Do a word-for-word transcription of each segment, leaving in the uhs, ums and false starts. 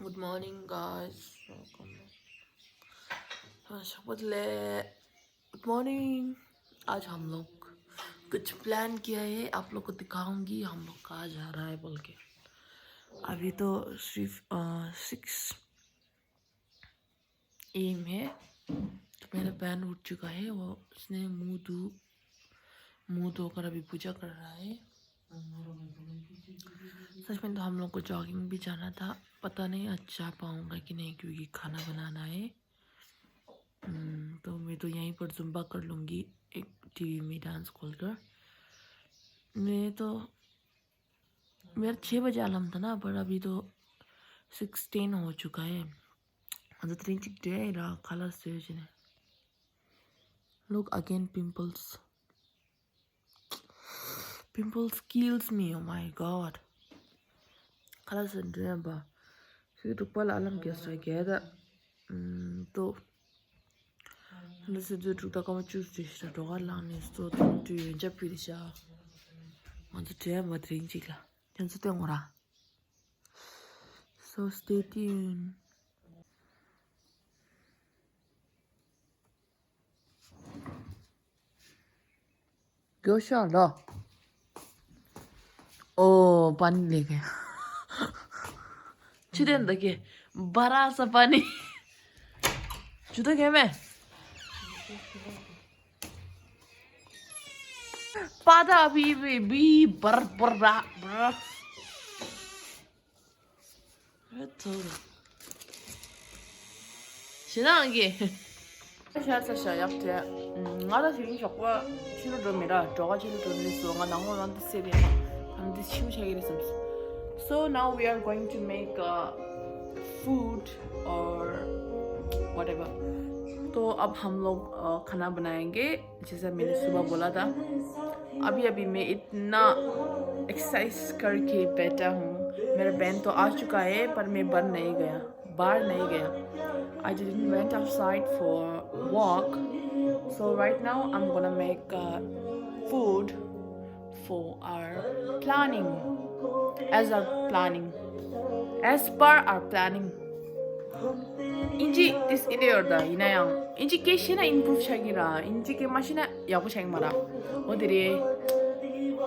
Good morning, guys. Welcome back. हाँ, शपथ ले। Good morning. आज हम लोग कुछ प्लान किया है, आप लोग को दिखाऊंगी हम लोग कहाँ जा रहा है बोल के। अभी तो सिर्फ सिक्स एम है। तो मेरा बहन उठ चुका है, वो उसने मुंह धो मुंह धोकर अभी पूजा कर रहा है। सच में तो हम लोग को जॉगिंग भी जाना था, पता नहीं आज जा पाऊंगा कि नहीं, क्योंकि खाना बनाना है। हम्म, तो मैं तो यहीं पर जुम्बा कर लूँगी, एक टीवी में डांस खोलकर। मैं तो मेरा छः बजे अलार्म था ना, पर अभी तो सिक्सटीन हो चुका है। अन्त थ्री चिक डे र कलर सेजने। Look again, pimples. Pimples kills me, oh my god. Kala sen dren ba. Sigi tukpa la alam kya sa kya da. Mm, to. Nda se dwe tukta kama chus de shira doga lang ne so to tu yun ja pi de sha. Ngan tu dren ba dren chik la. Jan su te ngora. So stay tuned. Go shot lo. Oh, pani leke. Chiden da ke. Bara sa pani. Chuda ke me. Pada bi bi bi bar bar ra ra. ཞེ་དྲག་གི་ཤ་ཚ་ཤ་ཡག་བྲལ། ང་ད་དེ་རིང་ཞོགས་པ་ཕྱི་ལོགས་འགྲོ་མི་ར་འགྲོ་ག་ཕྱི་ལོགས་འགྲོ་ནི་སོ་ང་ནང་ལོགས་རང་དུ་སེ་རེད་ན་ཨམ་དེ་ཕྱི་མོ་ཆགས་ཀྱི་རེད་བསམ། So now we are going to make uh, food or whatever. तो अब हम लोग खाना बनाएंगे। जैसा मैंने सुबह बोला था, अभी अभी मैं इतना एक्सरसाइज करके बैठा हूँ। मेरा बहन तो आ चुका है पर मैं बाहर नहीं गया, बाहर नहीं गया। I didn't went outside for walk. So right now I'm gonna make uh, food for our planning. As our planning, as per our planning. ཨིན་ཇི་ཏིས་ཨིན་ཡོད་ད་ཡིན་ན་ཡང་ཨིན་ཇི་སྐད་ཤེས་ན་ཨིམ་པུ་རུབ་ཆགས་ཀྱི་ར། ཨིན་ཇི་སྐད་མ་ཤེས་ན་ཡག་པོ་ཆགས་ཀྱི་མ་ར། འོ་དེ་རེད།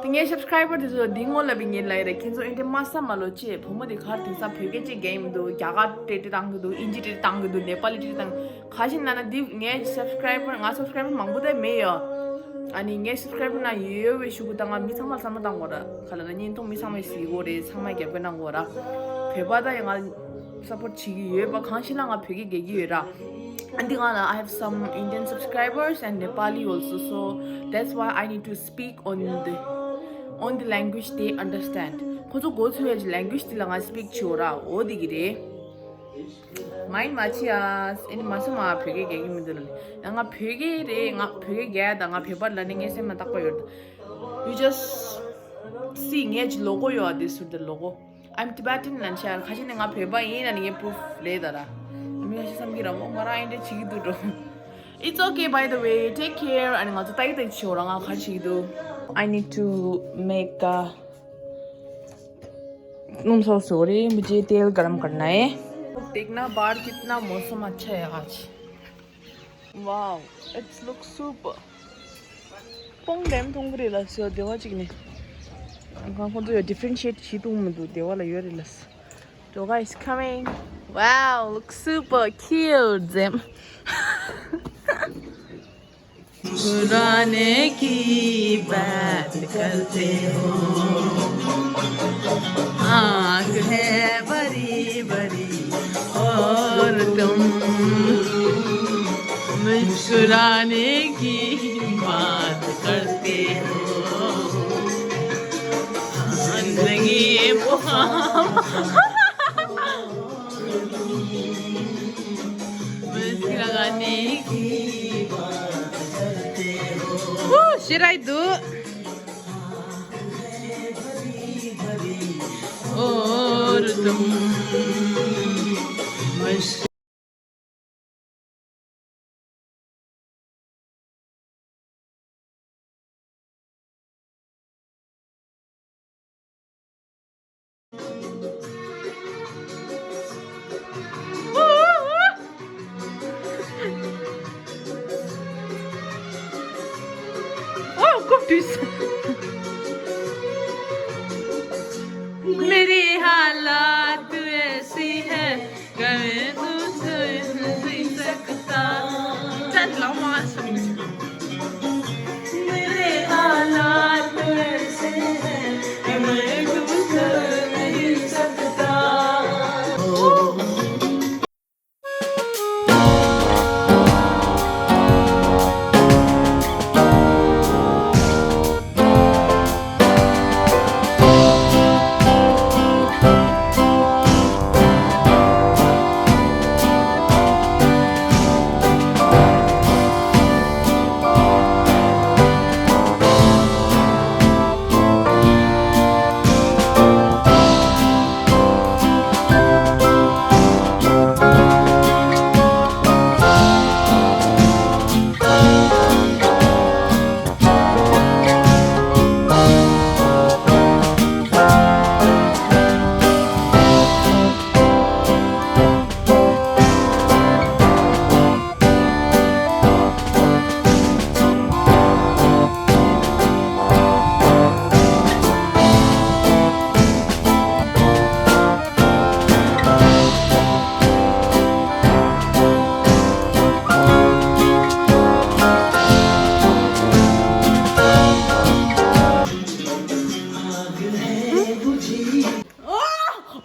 དེ་ངའི་སབ་སི་ཀ་རའི་བར་དེ་ཚོ་འདི་སྔོན་ལ་བི་ངེད་ལ་ཡི་རེད། ཁྱེད་ཚོ་ཨིན་ཇི་མ་ས་མ་ལོ་ཅེས་བུ་མོ་དེ་གར་དེང་སང་བོད་སྐད་ཅེས་རྒན་ཡིན་མི་འདུག་རྒྱ་གར་ཏྲེ་ཏྲེ་བཏང་གི་འདུག་ཨིན་ཇི་ཏྲེ་ཏྲེ་བཏང་གི་འདུག་ནེ་པ་ལི་ཏྲེ་ཏྲེ་བཏང་། ག་ཞིག་ན་ན་འདི་ངའི་སབ་སི་ཀ་རའི་བར་ང་སབ་སི་ཀ་རའི་བར་མང་པོ་དེ་མེད་ཡོད། ཨ་ནི་ངའི་སབ་སི་ཀ་རའི་བར་ན་ཡོད་ཡོད་བའི་ཤུ་གུ་དང་ང་མི་ཚང་མ་ལ་བསམ་བློ་བཏང་དགོས་ར། ག་ལ་ན་བརྙན་ཐུང་མི་ཚང་མས་གཟིགས་དགོས་རེད། ཚང་མས་རྒྱབ་སྐྱོར་གནང་དགོས་ར། བོད་པ་ད་ཡང་ང་སཔོར་ཊི་བྱེད་ཀྱི་ཡོད་པ་གང་ཞིག་ལ་ང་བོད་སྐད་རྒྱག་གི་ཡོད་ར། ཨ་འདི་ང་ལ་I have some Indian subscribers and Nepali also, so that's why I need to speak on the on the language they understand. ཁོ་ཚོ་གོ་ཚུལ་ཡ་གི་ལེང་གུ་ཨེཇ་དེ་ལ་ང་སི་པིག་བྱེད་འོ་ར། འོ་དེ་གི་རེད། མའིན་མ་བྱེད་ཨ། ཨེ་ནི་མ་སོ་མ་བོད་སྐད་རྒྱག་གི་མི་འདུག་ལ། ཡང་ང་བོད་སྐད་རེད། ང་བོད་སྐད་རྒྱག་ཡ་དང་ང་བོད་པ་ལ་ནི་ངའི་སེམས་ལ་བཏགས་པ་ཡོད། You just see ངའི་གི་ལོ་གོ་ཡོད་ཨ། དེ་ཟུར་དེ་ལོ་གོ། I'm Tibetan ལན་ཆ་ཁ་ཤས་ནི་ང་བོད་པ་ཡིན་ན་ནི་ངའི་པུ་རུབ་ལས་ད་ར། མི་ཁ་ཤས་བསམ་གི་ར་མོ་ང་རང་ཨེ་འདྲ་བྱེད་ཀྱི་འདུག་འགྲོ། It's okay, by the way, take care. ཨ་ནི་ང་ཚོ་ཏག་ཏག་བྱེད་འོ་ར། ང་ག་རེ་བྱེད་ཀྱི་འདུག I need to make a तुम सो सो रहे, मुझे तेल गरम करना है। देखना बाहर कितना मौसम अच्छा है आज। Wow, it looks super. ཕོང་ལྡེམ་མཐོང་གི་རེད་ལ་སོ་སྡེ་བ་གཅིག་ནས། ཁང་ཁོང་ཚོ་ཡོད་differentiate བྱེད་ཐུབ་མི་འདུག་སྡེ་བ་ལ་ཡོད་རེད་ལ། Toga is coming. Wow, looks super cute, Zim. पुराने की बात करते हो, आंख है बड़ी बड़ी और तुम मुस्कुराने की बात करते हो। जिंदगी मुस्कुराने की बात करते हो। Woo, should I do? और तुम मुस्कुरा मेरे हालात ऐसे हैं, मैं तुझसे नहीं सकता। चल, लो, मार। मेरे हालात ऐसे हैं, मैं तुझसे नहीं सकता।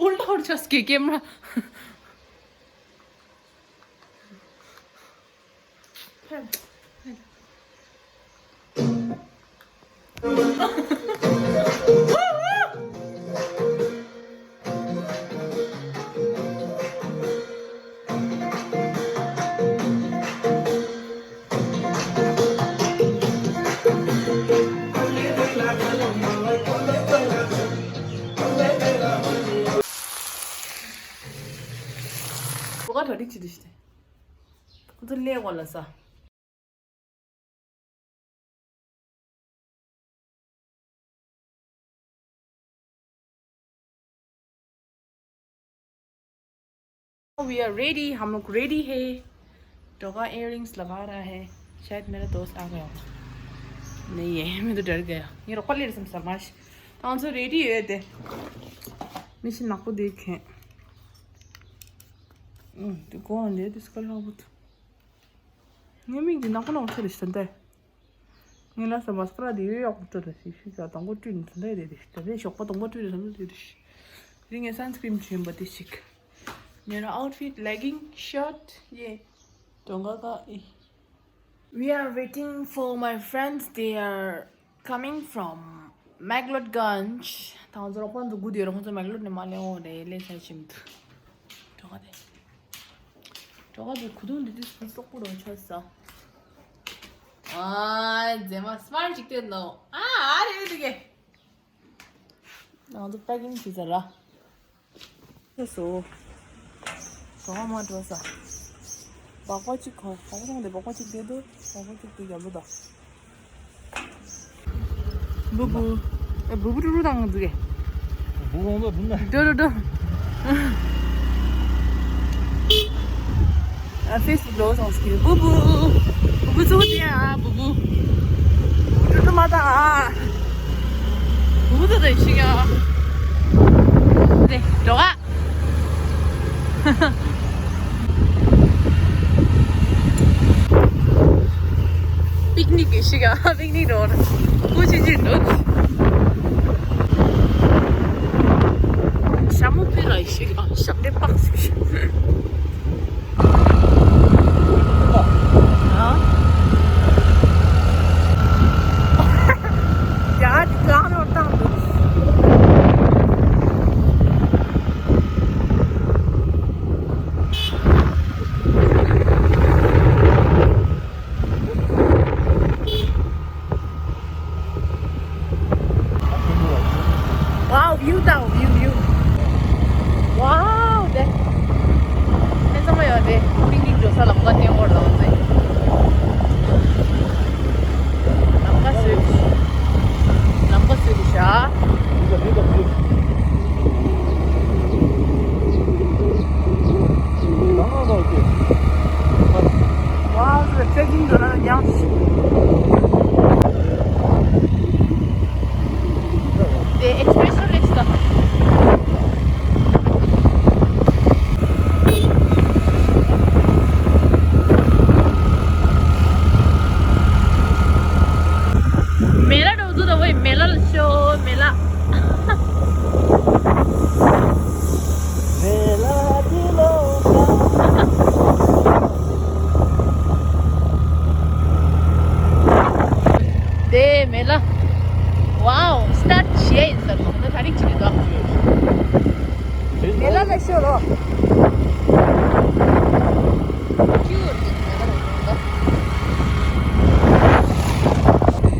उल्टा उठ जास के कैमरा। We are ready, हम लोग रेडी है। टोका इयररिंग्स लगा रहा है। शायद मेरा दोस्त आ गया होगा। नहीं है, मैं तो डर गया। ये रोको ले रसम समाज। तो हम सब रेडी है थे। मिशन नाको देखें। हम्म, तो कौन है? तो इसका लाभ तो। ངའི་མིག་འདི་ནག་པོ་ནག་པོ་ཆགས་རེད་ཤི་ད་ལྟ། ངས་ལ་ས་མ་སྐར་འདི་ཡོད་ཡག་པོ་སྤྲོད་རེད་ཤི་ཤི་ཀ་དང་པོ་བཀྲུས་ནས་ད་ལྟ་རེད་ཤི་ད་ལྟ་ཞོགས་པ་དང་པོ་བཀྲུས་ནས་ད་ལྟ་རེད་ཤི། རིང་ངས་སན་སི་ཀྲིན་བྱིན་པ་དེ་ཞིག་ངའི་ཨའུ་ཊི་ཕིཊ་ལེ་གིང་ཤར་ཊི་ཡེ། གྲོང་ཁ་ཀ་ཨི། We are waiting for my friends. They are coming from Meglutganj. ད་ང་ཚོ་རོགས་པ་འདུག་དགུ་དེ་རོགས་ཚོ་མེག་ལོད་ནས་མ་སླེབས་འོང་རེད། སླེབས་ཚར་ཕྱིན་འདུག་གྲོགས་དེ། གྲོགས་དེ་ཁུ་ཐུང་འདི་དུས་སུ་སོག་པོ་རོ་ཆོད་ས། ཨ་མཛེས་མ་སྨར་ཅིག་སྟེར་ནོ། ཨ་ཨ་རེ་རེ་གེ། ང་ཚོ་པེ་ཀིང་བྱེད་ཚར་ར། ལགས་སོ། གྲོགས་མ་འགྲོ་ས། སྦག་སྦག་གཅིག་གོ། སྦག་སྦག་དེ་སྦག་སྦག་གཅིག་བསྡད་འདུག་སྦག་སྦག་གཅིག་དེ་རྒྱབ་ལོ་ད། བུ་བུ། ཨ་བུ་བུ་ཀྲུ་ཀྲུ་དང་འདུག་གས། བུ་བུ་བུ་བུ་ན། འགྲོ་འགྲོ་འགྲོ། ཨ་ཕེ་སི་བུག་ལོ་སོང་སྐྱིད། བུ་བུ། བུ་བུ་ཚུགས་དེ་ཨ་བུ་བུ། བུ་ཀྲུ་ཀྲུ་མ་ད་ཨ། བུ་བུ་ཚུགས་དེ་ཤི་ཡ། དེ་འགྲོ་ག། པིག་ནིག་གི་ཤི་ག། པིག་ནིག་འགྲོ་ན་སྐུ་ཆེ་ཆེ་འགྲོ། ཞྭ་མོ་ཕི་ལ་ཤི་ག། ཞྭ་དེ་པགས་སུ་ཤི། ཡ་དེ་ག་རོ་བཏང་འདུག Wow, view དང་view view. Wow,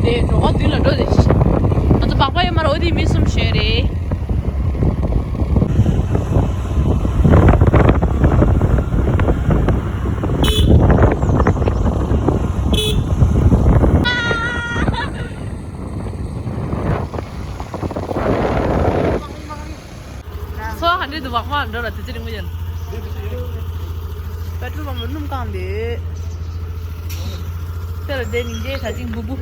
དེ་འགྲོ་བ་མདུན་ལ་འགྲོ་དེ། ང་ཚོ་སྦག་སྦག་ཡོད་མ་རེད། འོ་དེ་མི་གསུམ་བཞོན་རེད། ཚོ་ཧ་འདྲེ་དུ་བག་མ་འགྲོ་ལ་དེ་ཚེ་རིང་མོ་ཡོད། པེ་ཊྲོལ་པམ་ལ་སྣུམ་བཀང་དེ། དེ་ལ་དེ་ནི་རྗེས་ད་ཅིང་འབུ་འབུ།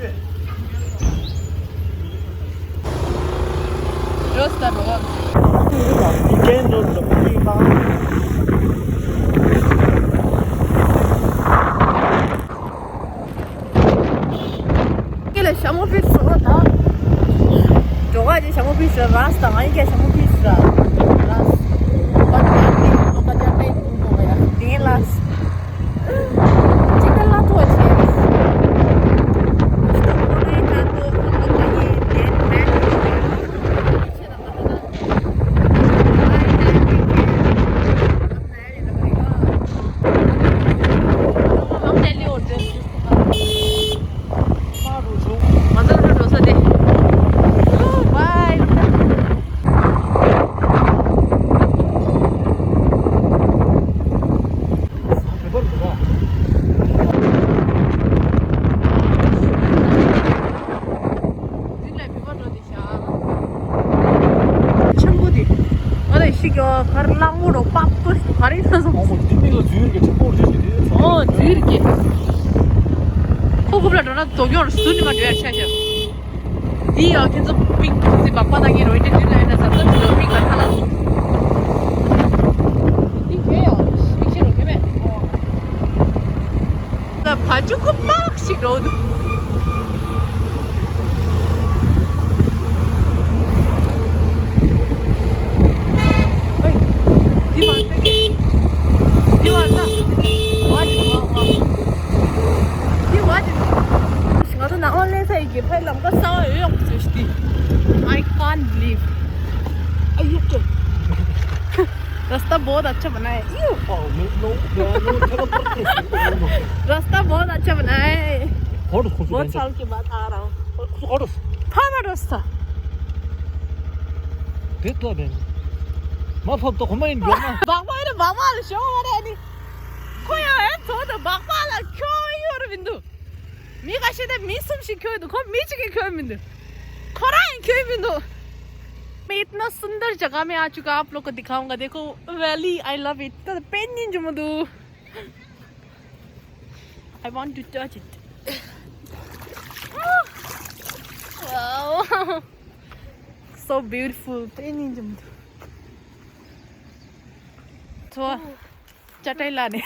རོས་ད་འགྲོ་ག་ཁྱེད་ལ་ཞྭ་མོ་ཕིས་སོང་ད། འགྲོ་ག་ཅིག་ཞྭ་མོ་ཕིས་ར་རས་དང་ང་ཡི་ཀྱ་ཞྭ་མོ་ཕིས་ར་རས། ལོ་ཀ་ཏི་ཡ་ཏེ་ལོ་ཀ་ཏི་ཡ་ཏེ་ཀུང་ཀུང་ཡ་ཏེ་ལས། ཅིག་ཏེ་ལ་ཐོ་ཆེ། ཆེན་པོ་དེ། ང་ལ་ཤི་གི་གར་གླང་པོ་རོ་པགས་པོ་ག་རེ་ཡིན་ན་སོང་། ཨོ་མོ་དེ་མིག་ལ་འཛུལ་གི་ཆེན་པོ་རེད་ཀྱི་དེ་ཚོ། ཨོ་འཛུལ་གི། ཁོ་རྐུབ་ལ་འགྲོ་ན་དོ་ཀྱོང་རུ་སུ་ནི་མ་འགྲོ་ཡ་ཆ་ཤར། དེ་ཡང་ཁྱེད་ཚོ་པིང་ཀི་སི་བག་པ་ད་གི་རོ་ཡི་དེ་འདི་ལ་ཡིན་ན་ཟབ་ཟབ་ཞིག་ལ་པིང་ལ་ཁ་ལ་སོང་། དེ་གས་ཡང་མིག་ཤེས་རོ་གས་མེད། ད་བ་ཅུ་ཁོ་མག་ཞིག་འགྲོ་འདུག་ཨོའི། འདི་མ་ཟ་གི། འདི་མ་ཟ། བ་འདི་མ་བ། འདི་བ་འདི་མ། ང་ཚོ་ནང་ཨོན་ལེན་ས་ཡི་གི་ཕའི་ལམ་ཀ་ས་བ་ཡོད་ཡོད་ཟེར་ཞིག་འདི། I can't believe. ཨ་ཡུག་ཅོ། रास्ता बहुत अच्छा बना है। यू। रास्ता बहुत अच्छा बना है। बहुत साल के बाद आ रहा हूँ। फार्मर रास्ता। དེ་ལྟོས་དེ། མ་ཕབ་ཏོ་ཁོ་མ་ཡིན་འགྲོ་ན། བག་མ་ཡིན་བག་མ་ལ་ཤོག་མ་རེད་ནི། ཁོ་ཡང་ཨེ་ཚོ་དང་བག་མ་ལ་ཁྱོ་ཡོད་ར་མི་འདུག་མི་ཁ་ཤས་དེ་མི་གསུམ་ཞིག་ཁྱོད་འདུག་ཁོ་མི་གཅིག་གིས་ཁྱོད་མི་འདུག་ཁོ་རང་ཡང་ཁྱོད་མི་འདུག मैं इतना सुंदर जगह में आ चुका, आप लोग को दिखाऊंगा। देखो, valley, I love it. དཔེ་སྙིང་རྗེ་མོ་འདུག I want to touch it. Wow. So beautiful. དཔེ་སྙིང་རྗེ་མོ་འདུག་ཚོ། ཅ་ཏའི་ལ་ནས།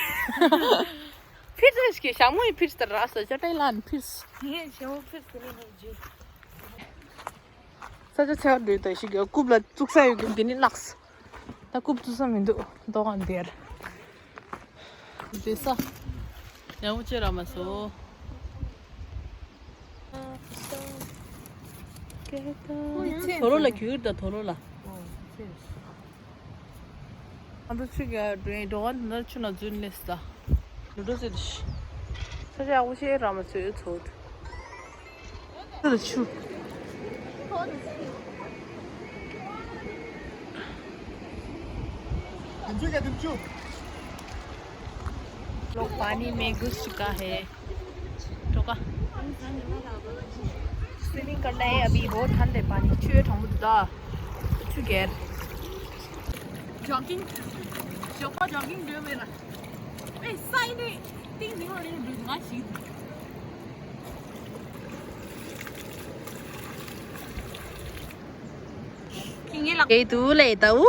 ཕིར་ཚ་ཞིག་ཞག་མོ་ཡི་ཕིར་ཚ་ར་ས་ཅ་ཏའི་ལ་ནས་ཕིར་ཚ། ངས་ཞག་མོ་ཕིར་ཚ་ནས་ནོར་རྒྱུ། ས་ཆ་ཚེ་བ་འདྲུད་དང་ཞིག་གི་རྐུབ་ལ་བཙུགས་ས་ཡོད་གི་འདི་ནི་བརླགས། ད་རྐུབ་བཙུགས་ས་མི་འདུག་མདོ་ཁང་འདིར། བསྡད་ས། ཡག་པོ་བྱས་ར་མ་སོ། དོ་རོ་ལ་གྱུར་དང་དོ་རོ་ལ། ང་ཚོ་ཆུ་ག་འགྲོ་ཡིན་འགྲོ་བ་འདི་ནར་ཆུ་ན་འཛུལ་ནས་ད། འགྲོ་འགྲོ་ཟེར་ཤི། ས་ཆ་ཡག་པོ་ཤེས་ར་མ་ཚོད་ཚོད། ཚོད་ཆུ། लोग पानी में घुस चुका है। टोका। स्विमिंग करना है अभी, बहुत ठंड है पानी। छुए ठंड दा। छुगेर। जॉगिंग। शोपा जॉगिंग दे मेरा। ए, साइड में तीन दिन हो रही है, दुनिया सी। ཁྱེད་དུ་ལས་ད་ཨུ་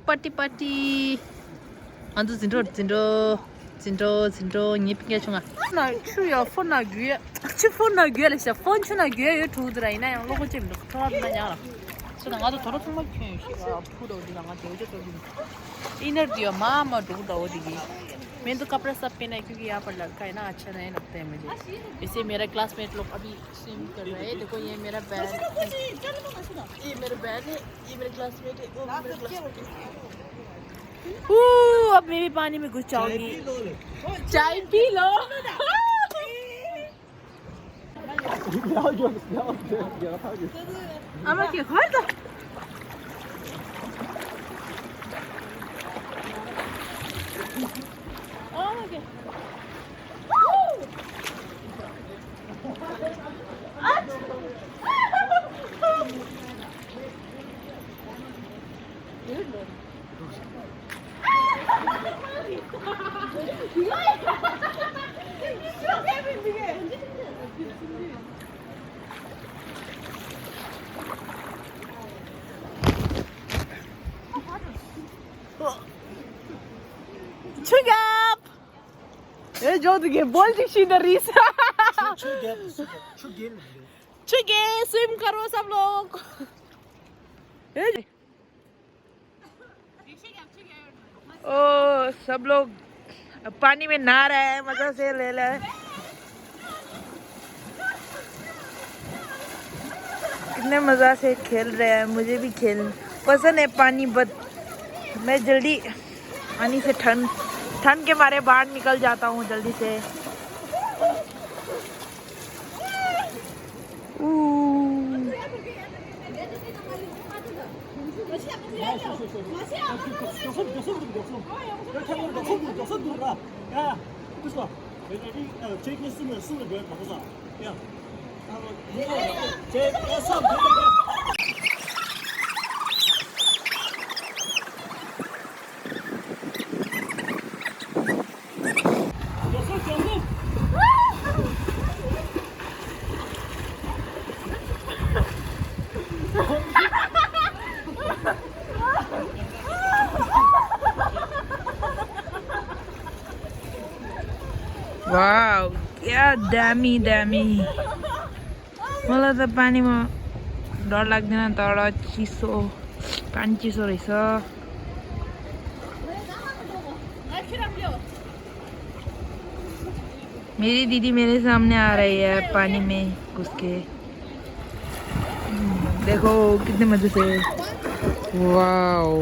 པ་ཏི་པ་ཏི། ང་ཚོ་འཛིན་གྲོགས་འཛིན་གྲོགས་འཛིན་གྲོགས་འཛིན་གྲོགས་ངའི་སྤུན་ཀྱག་ཆུང་ང་། ཕོན་ན་ཆུ་ཡ་ཕོན་ན་རྒྱུ་ཡ། ཆུ་ཕོན་ན་རྒྱུ་ཡ་ལས་ཤ་ཕོན་ཆུ་ན་རྒྱུ་ཡ་ཡོད་ཐུག་དུ་ར་ཡིན་ན་ཡང་བློ་ཁོག་ཅེས་མི་འདུག་ཐོག་མ་ན་ཉག་ར། ཚོ་ན་ང་ཚོ་དོ་ར་ཚང་མ་ཁྱོད་ཡོད་ཤི་ཡ་ཕུ་དོ་འདི་ལ་ང་དེ་བ་ཅོ་ཚོ་འདི་ནི། इनर दियो मामा डूडा वो दिगी। मैं तो कपड़ा सब पहना है क्योंकि यहाँ पर लड़का है ना, अच्छा नहीं लगता है मुझे। इसे मेरा क्लासमेट लोग अभी स्विम कर रहे हैं। देखो, ये मेरा बैग, ये मेरा बैग है, ये मेरे क्लासमेट है, वो भी मेरे क्लासमेट है। ओह, अब मैं भी पानी में घुस जाऊंगी। चाय पी लो। चाय पी लो। आमा के घर त। आमा के। ཆུ་རྒྱབ། ཨེ་ཇོ་དུ་གེ་བོལ་ཅིག་ཤི་ད་རིས། ཆུ་རྒྱབ། ཆུ་རྒྱབ། ཆུ་རྒྱབ། स्विम करो सब लोग। ཨེ། ओ, सब लोग पानी में नहा रहे हैं, मजा से ले ले। कितने मजा से खेल रहे हैं, मुझे भी खेल पसंद है पानी, but मैं जल्दी पानी से ठंड, ठंड के मारे बाहर निकल जाता हूँ जल्दी से। ऊ। वाओ, क्या दामी दामी। मलाई त पानीमा डर लाग्दैन, तर चिसो, पानी चिसो रहेछ। मेरी दीदी मेरे सामने आ रही है पानी में घुस के। हम्म, देखो कितने मजे से। Wow.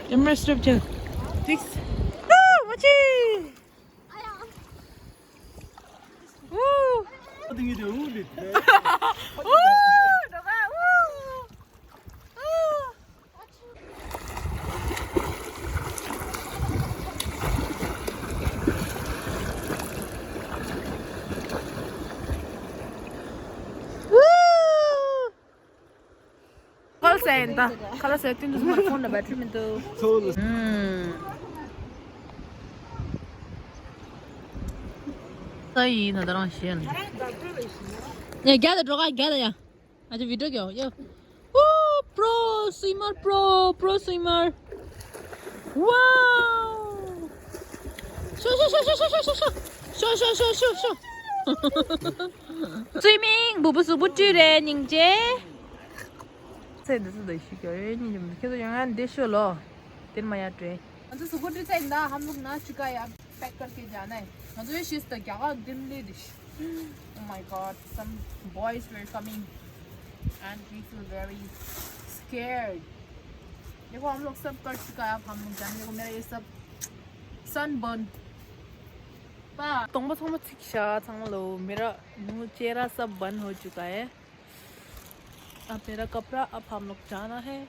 Camera strap check. Please. Ah, machi. Woo. Woo. ཁ་ལག་ཟས་ཡིན་ད། ཁ་ལག་ཟས་དུས་འདུག་སྨར་ཁོང་ལ་བེ་ཊི་རི་མི་འདུག་ཨུམ། ས་ཡིན་ན་ད་རང་ཤེས་ན། ཡ་རྒྱ་ད་འགྲོ་ག་རྒྱ་ད་ཡ། ཨ་ཅེ་བི་ཌི་ཡོ་ཀྱོ་ཡ། ཨོ། པྲོ་སུའི་མར། པྲོ། པྲོ་སུའི་མར། ཝའོ། ཤོ་ཤོ་ཤོ། སུའི་མིང་བུ་བུ་གཟུགས་པོ་བཀྲུས་རེད་སྙིང་རྗེ། ཚེ་འདི་ཚོ་དང་ཤི་ག་ཡོད་ཉིན་ཀྱི་མི་ཁྱེད་ཚོ་ཡང་ཡང་འདི་ཤོད་ལོ། དེར་མ་ཡ་དྲན། ང་ཚོ་གཟུགས་པོ་བཀྲུས་ཚར་ཡིན་ད། हम लोग ना चुका है, अब पैक करके जाना है। ང་ཚོ་ཡོད་ཤེས་ད་རྒྱ་གར་འདིམ་ལེ་དེ། Oh my God, some boys were coming and we feel very scared. देखो हम लोग सब कर चुका है, अब हम लोग जाने। देखो मेरा ये सब सनबर्न। पा तोंबा थोंबा थिक शा थंग लो, मेरा मुंह चेहरा सब बर्न हो चुका है। अब मेरा कपड़ा, अब हम लोग जाना है।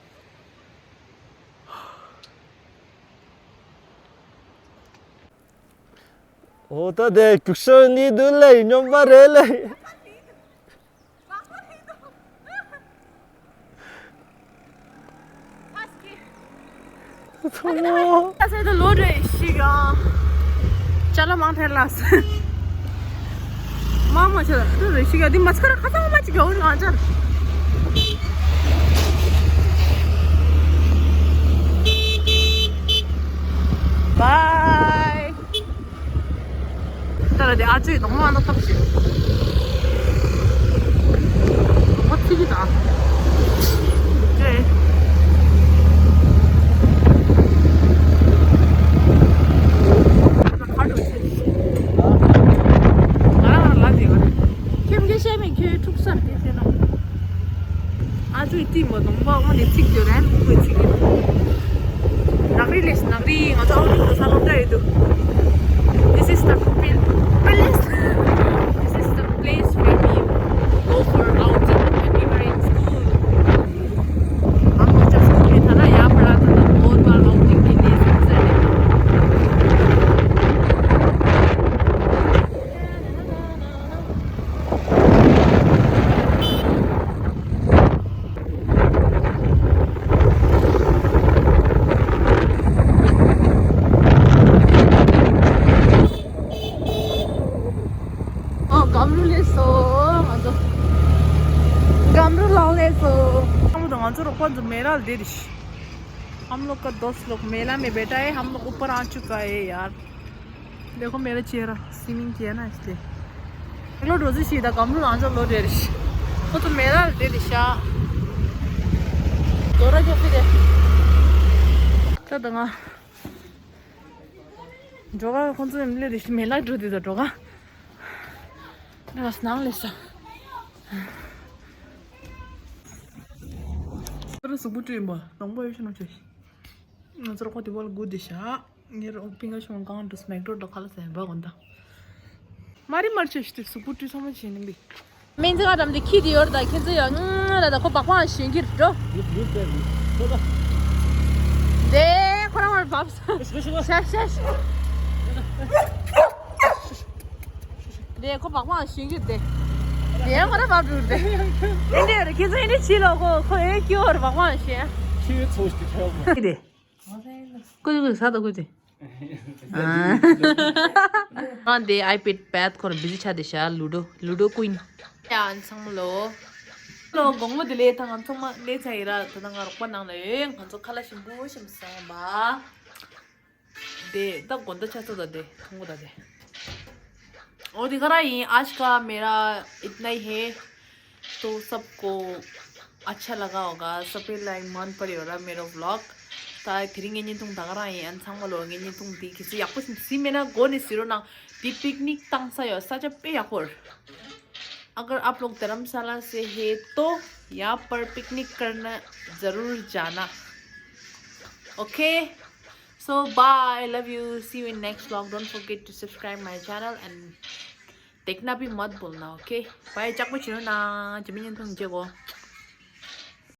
ཨོ་ད་དེ་རྒྱུག་ཤར་ནི་དུ་ལེ་སྙོམས་པ་རེད་ལེ། ཚོ་མོ། ད་ཚེ་ད་ལོ་རེ་ཞིག་ཡང་ཅ་ལག་མང་ཐལ་ལ་སེ། མང་མ་ཆེ་ད་རེ་ཞིག་ཡང་འདི་མ་ཚར་ཁ་ཚང་མ་ཅིག་ཡོང་ང་ཅར། Bye. ད་ར་དེ་ཨ་ཅོའི་གདོང་མ་ནོ་ཐབས་ཤིག་ཨོ་ཚིག་གི་ད། ཨོ་ཀེ། ང་རང་ང་རང་ལ་དེ་ག་རེ། ཁྱེད་མཁན་བཤད་མེད་ཁྱེད་འཁྲུག་སར་དེ་ཟེར་ན། ཨ་ཅོའི་ཏི་ རན་ཁོ་ཚིག་གི། ནག་རི་ལས་ནག་རི་ང་ཚོ་ཨའོ་ཊིང་དུ་ས་ལོ་འདྲ་ཡོད་དུ། This is the pil- palace. This is the place where we go for outing when we were in school. हम लोग जब स्कूल में था ना, यहाँ पर आता था, बहुत बार आउटिंग के लिए सबसे। ཨོ། སྒམ་རུ་སླེབས་སོང་ང་ཚོ། སྒམ་རུ་ལོག་སླེབས་སོང་། ཨ་མ་དང་ང་ཚོ་རོགས་པ་ཚོ་མེ་ལ་བསྡད་དེ། हम लोग का दोस्त लोग मेला में बैठा है, हम लोग ऊपर आ चुका है यार। देखो मेरा चेहरा, स्विमिंग किया ना इसलिए। लोड रोजी सीधा कमरू आंसर लोड रेडिश। वो तो मेरा रेडिशा। गोरा जो फिर है। तो दंगा। जोगा कौन सा मिले रिश्ते मेला जो दे दो जोगा। बस नाम ले सा। तो सुबुटु इम्बा, नंबर ये सुनो चेस। ང་ཚོར་ཁོ་དེ་བོ་ལ་སྒུག་བསྡད་ཤག་ངེད་རང་པིང་ང་ཤོང་གང་འགྲོ་སྨེག་འགྲོ་འགྲོ་ཁ་ལ་ཟན་པ་གོ་ད། མ་རི་མར་ཆེ་ཤི་དེ་གཟུགས་པོ་བཀྲུས་ཚང་མ་བྱས་ནི་འདི། སྨན་རྩི་ཁ་འགྲམ་དེ་ཁྱི་དེ་ཡོད་ད་ཁྱེད་ཚོ་ཡང་ང་ལ་ད་ཁོ་བག་ཕང་ཞོན་གྱིར་འགྲོ། དེ་ཁོ་རང་མར་བབས་སོང་། ཤ་ཤ་ཤ། དེ་ཁོ་བག་ཕང་ཞོན་གྱིར་དེ། དེ་ཁོ་རང་བབས་འགྲོ་དེ། ཨེ་འདྲ་ཡོད་རེད་ཁྱེད་ཚོ་ཨེ་འདྲ་བྱིས་ལོ་ཁོ་ཁོ་ཨེ་སྐྱོ་བར་བག་ཕང་ཞོན། ཁྱི་ཚོ་ཞིག་ཁྱེད་དེ། ཀུ་ཅི་ཀུ་ཅི་ས་ད་ཀུ་ཅི། ཨང་དེ་ཨའི་པེཌ་པད་ཁོར་བི་ཟི་ཆ་དེ་ཤ་ལུ་ཌོ་ལུ་ཌོ་ཀུན། ཡ་ཨན་ཚང་མ་ལོ། ལོ་དགོང་མོ་དེ་ལས་ཐང་ཨན་ཚང་མ་ལས་ཚ་ཡི་ར་ད་ང་རོགས་པ་ནང་ལ་ཡོད་ང་ཚོ་ཁ་ལ་ཞིམ་པོ་ཞིམ་ཟ་བ། དེ་ད་དགོང་ད་ཆ་ཚོ་ད་དེ་ཐུང་གོ་ད་དེ། और दिखा रहा है आज का मेरा इतना ही है। तो सबको अच्छा लगा होगा, सबै लाइक मन पऱ्यो होला मेरो भ्लग। ད་དེ་རིང་ངེད་གཉིས་ཐུང་ད་ག་རང་ཡིན། ཨན་ཚང་མ་ལོ་ངེད་གཉིས་ཐུང་དེ་གི་སི་ཡག་པོ་ཞིག་སི་མེད་ན་གོ་ནི་སི་རོ་ནང་དེ་པིག་ནིག་བཏང་ས་ཡོད་ས་ཆ་དཔེ་ཡག་པོ། अगर आप लोग धर्मशाला से है तो यहाँ पर पिकनिक करना जरूर जाना। Okay. So bye, love you, see you in next vlog, don't forget to subscribe my channel and देखना भी मत भूलना, ओके। बाय, ཅག་པོ་བྱེད་རོགས་གནང་། ཇི་མི་ཉིན་ཐུང་མཇལ་གོ།